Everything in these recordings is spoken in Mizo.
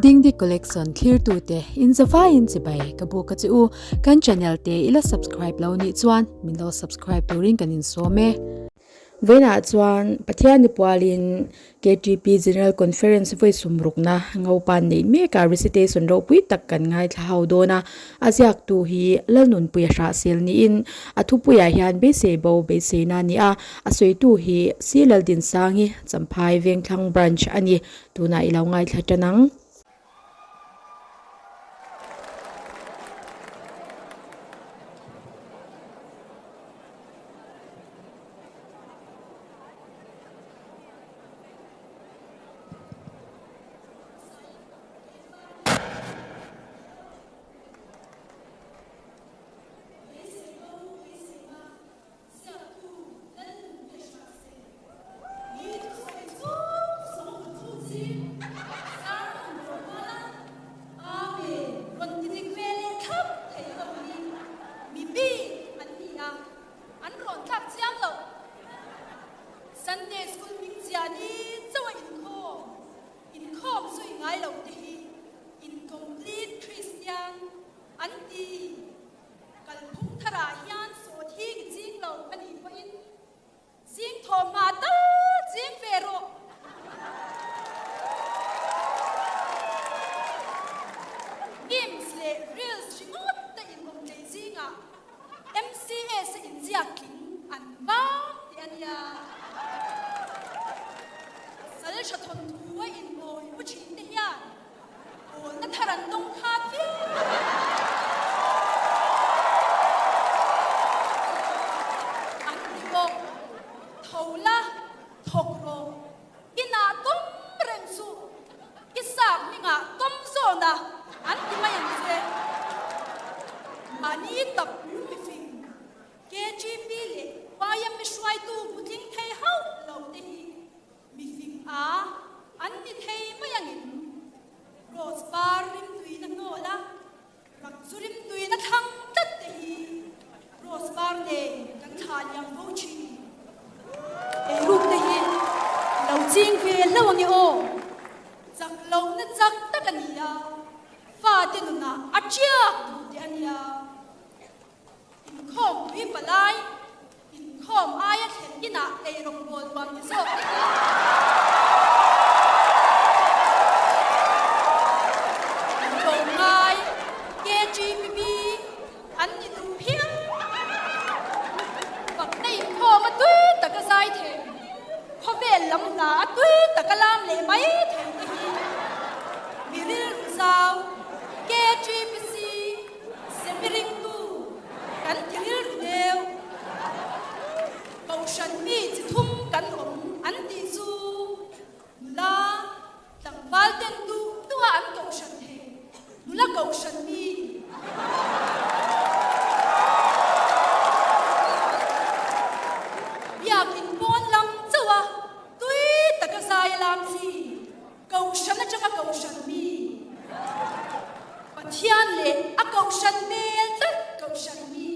Dingdi Collection thlirtute in zavaiin chibai ka buk a che u. Kan channel te i la subscribe lo nih chuan min lo subscribe turin kan insawm e. Vawiinah chuan Pathianni pualin KTP General Conference vawi sumrukna Ngopa neih mekah recitation ropui tak kan ngaithla ho dawn a. A ziaktu hi Lalnunpuia Hrahsel niin a thupuiah hian beisei bo beiseina a ni a. A sawitu hi Si Laldinsangi Champhai Vengthlang Branch a ni. Tunah i lo ngaithla tan ang. Ziaktu Lalnunpuia Hriatsen, Mi thusawi chung zawng ka thu zing sermon rawn rual a, Amen rawn ti dik ve leh thlap thei ho hi mi bik an ni a, an rawn tlak chiang lo. Sunday school hming ziah ni chauh a inkhawm, inkhawm zui ngai lo te hi incomplete Christian an ti. Kalphung tharah hian sawt hi i ching lo a nih pawhin zing thawhhma tal ching ve rawh. Memes leh reels ringawt te inawm tlei zingah MCS a inziak tling an vang tih a nia. Sal tha thawnthu a inbawi u thin te hian Pawlna thar an dawng kha viau. An ti bawk. Tho la, thawk rawh. Inah tawm reng suh. I sap hmingah tawm zawn a, an ti mai ang che. Mahni tap mifing KGP leh YMA hruaitu putling thei hauh lo te hi Mifing a an ni thei mai angin Rose par rimtuina hnawl a rak chu rimtuina thlang tlat te hi Rose par nen kan thlah liam fo thin. Eiruk te hi lo ching ve hlauh ange aw. Chak lohna chak tak a ni a, fate nunah a tiak duh teh a nia. Inkhawm pui palai, inkhawm aia thlen inah eirawngbawl nuam ti zawk te hi tlawmngai KGPB an ni duh phian. Fakna inkhawm a tui taka zai thei, khawvel lam hla a tui taka lam leh mai thei te hi mi rilru zau KGPC Semiringtu kan ti rilru deuh. Kohhran mi chi thum kan awm an tih chu nula tlangval ten duh duh a an kohhran thei, nula kohhran mi. Biakin pawn lam chauh a tui taka zai a lam chi. Kohhran atanga kohhran mi Pathian leh a kohhran hmel tlat kohhran mi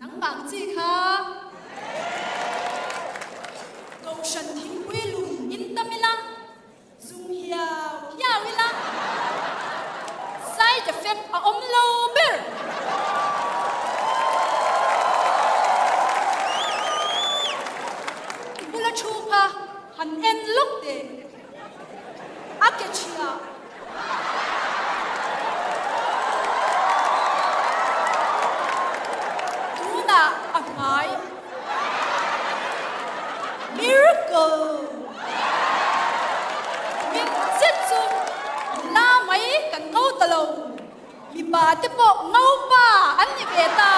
nangmah ang chi kha kohhran thingpui lum in tam ila zum hiau hiau ila side effect a awm lo ber. I bula thu kha han en lawk teh. A ke chhia. Tunah a hmai. Miracle. Min zet chu nula mai kan ngo ta lo. Mipa te pawh ngopa an ni ve ta.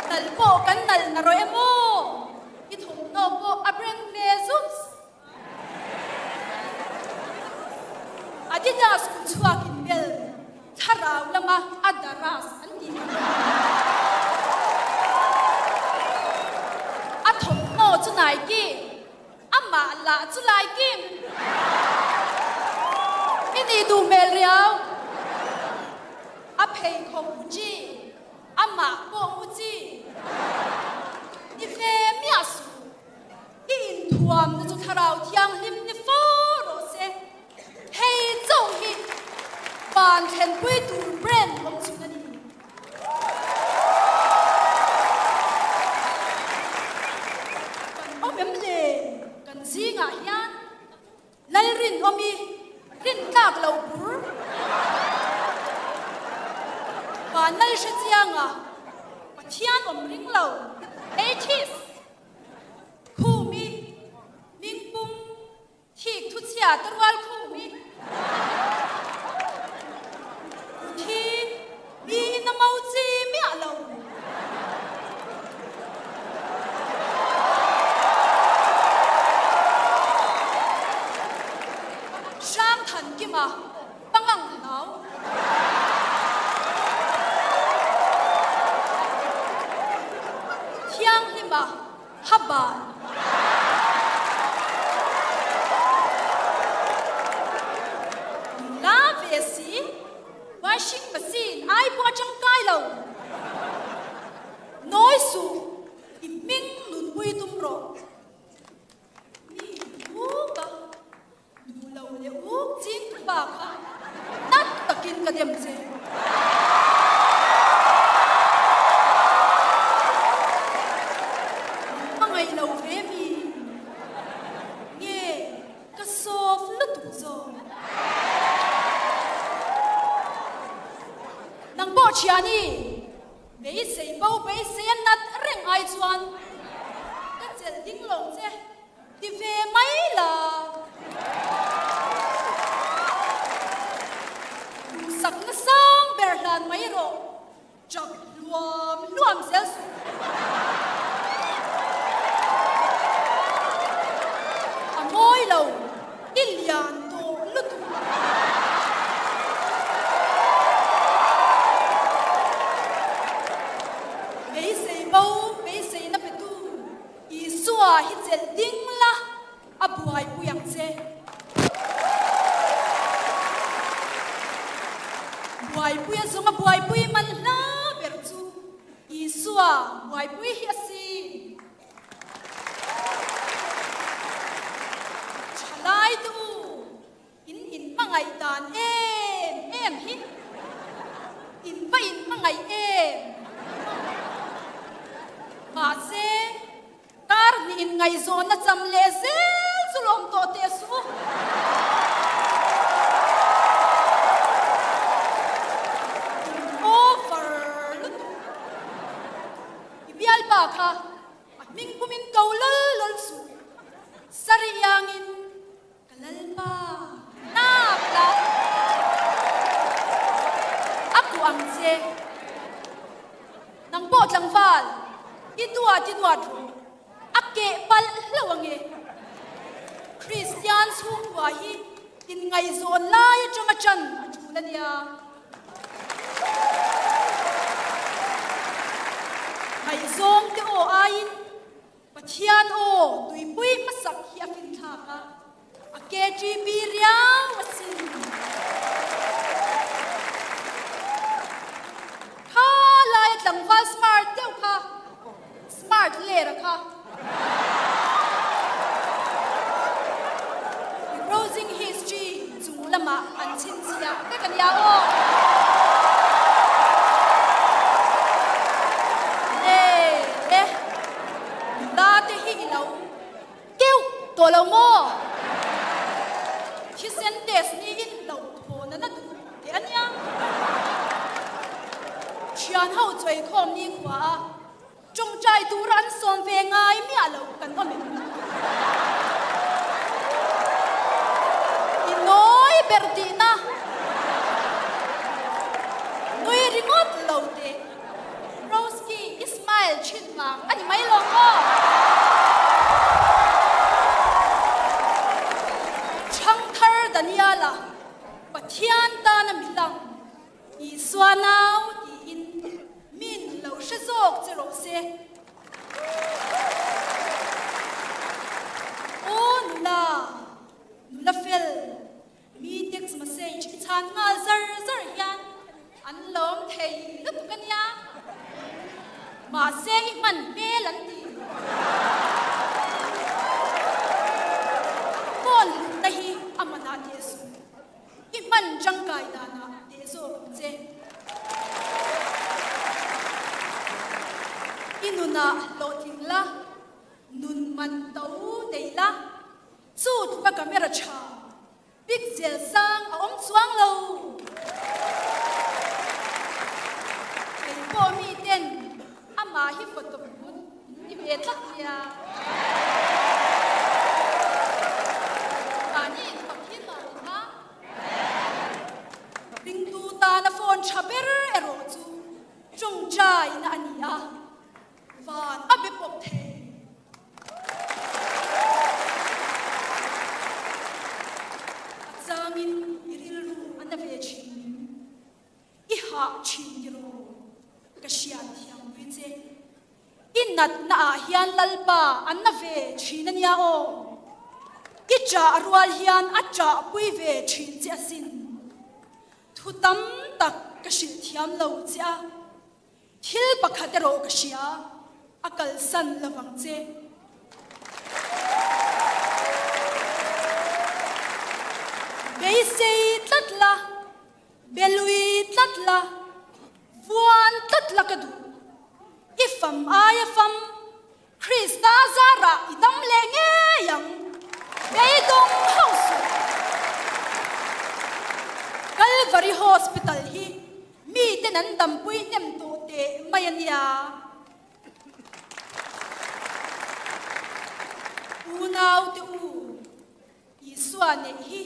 Nalh pawh kan nalh na rawh em aw? I thawmhnaw pawh a brand ve zups. Adidas kut chhuak in bel thlarau lama a daras an tih ang kha. A thawmhnaw chu Nike. Amah lah chu lai kim. I nih duh hmel riau. A pheikhawk mu chi, amah pawh mu chi. Ni ve miah suh. Thuamna chu Thlarau Thianghlim ni fo rawh se. Hei chauh hi van thlenpui tur brand awm chhun a ni. Kan awm em le? Kan zingah hian Lalrinawmi rintlak lo bur Vanlal hrechianga Pathian awm ring lo Atheist Khumi Mingpum Thik thu chhia te rual khum hi Ruthi mi in a mo chi miah lo. Hrang than kima pangang hlau. Thianghlima Haban. Nula ve si, washing machine ai pawh a tangkai lo. Nawi suh, i hming nunpui tum rawh. Mi uk a, duh lo leh uk ching tu pa kha nat takin ka dem che. Min hmangaih lo ve mi nge ka soft lutuk zawk. Nang pawh thiani beisei bo beisei a nat reng ai chuan ka chelh ding lo che. Ti ve mai la. Duhsakna sang ber hlan mai rawh. Chak hluam hluam zel suh. A mawi lo, i lian tawh lutuk. Beisei bo, beiseina petu. Isua hi chelh ding la, a buaipui ang che. Buaipui a zawnga buaipui man hla ber chu Isua buaipui hi a si. Thalai te u, In inhmangaih dan em em hi in va inhmangaih em? Mahse, kar hnih inngaihzawnna cham leh zel chu lawm tawh teh suh u. In over lutuk. I bialpa kha a hming pumin ko lal lal suh. Sarih iangin Ka Lalpa nak la a kuh ang che. Nang pawh tlangval i duat i duat rawh, a keh palh hlauh ang e. Kristian chhungkua hi inngaihzawn lai atanga ṭan a ṭul a nia. Ngaihzawng te aw aiin Pathian aw tuipui hmasak hi a finthlak a, a KTP riau a sin. Kha laia tlangval smart deuh kha, smart ler a kha. I browsing history chung lamah an chhinchhiah vek a nia aw. Le le. Nula te hi i lo keuh tawh lo maw? Thisen test niin hlauh thawn a na duh teh a nia. Thian ho chawikhawm ni khua a tawngtai tura an sawm ve ngai miah lo kan awm em? I nawi ber tihna nui ringawt lo teh. Roski i smile thin vang a ni mai lo maw? Thangthar Daniela Pathian tana mi lang Isua nau tiin min lo hre zawk che rawh se. Aw nula, nula fel. Mi text message i chhan nghal zar zar hian an lawm thei lutuk a nia. Mahse i hman hmel an ti. I nunah hlawhtling la, nun man to nei la, chu tluka camera tha pixel sang a awm chuang lo. Kei pawh mi ten amah hi photo booth min ti ve tlat nia. Mahni infak hi nuam kha. Ringtu tana phone tha ber erawh chu tawngtaina a ni a, van a be pawp thei. A changin i rilru a na ve thin in i hah thin tiraw? Ka hriat thiam pui che. I natna ah hian Lalpa a na ve thin a nia aw. I ṭah rual hian a ṭah pui ve thin che asin. Thu tam tak ka hrilh thiam lo che a, thil pakhat erawh ka hria, a kalsan lovang che. Beisei tlat la, belui tlat la, vuan tlat la ka duh. I fam aia fam Krista zarah i dam leh ngei ang. Beidawng hauh suh. Kalvari Hospital hi miten an dampui hnem tawh teh mai a nia. Unaute u, Isua neih hi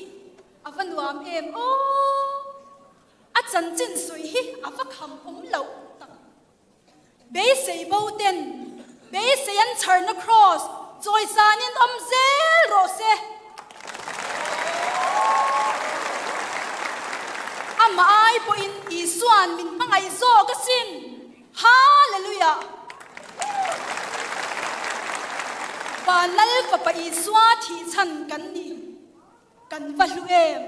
a va nuam em aw! A chanchin sawi hi a va kham awm loh tak. Beisei bo ten beisei an chharna kraws chawisanin awm zel rawh se. Amah ai pawhin Isua'n min hmangaih zawk asin. Hallelujah! Van Lal Fapa Isua thih chhan kan ni. Kan va hlu em?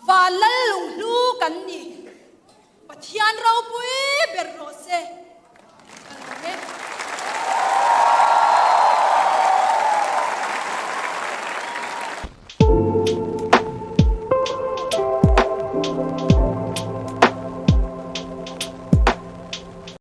Van Lal lunghlu kan ni. Pathian ropui ber rawh se.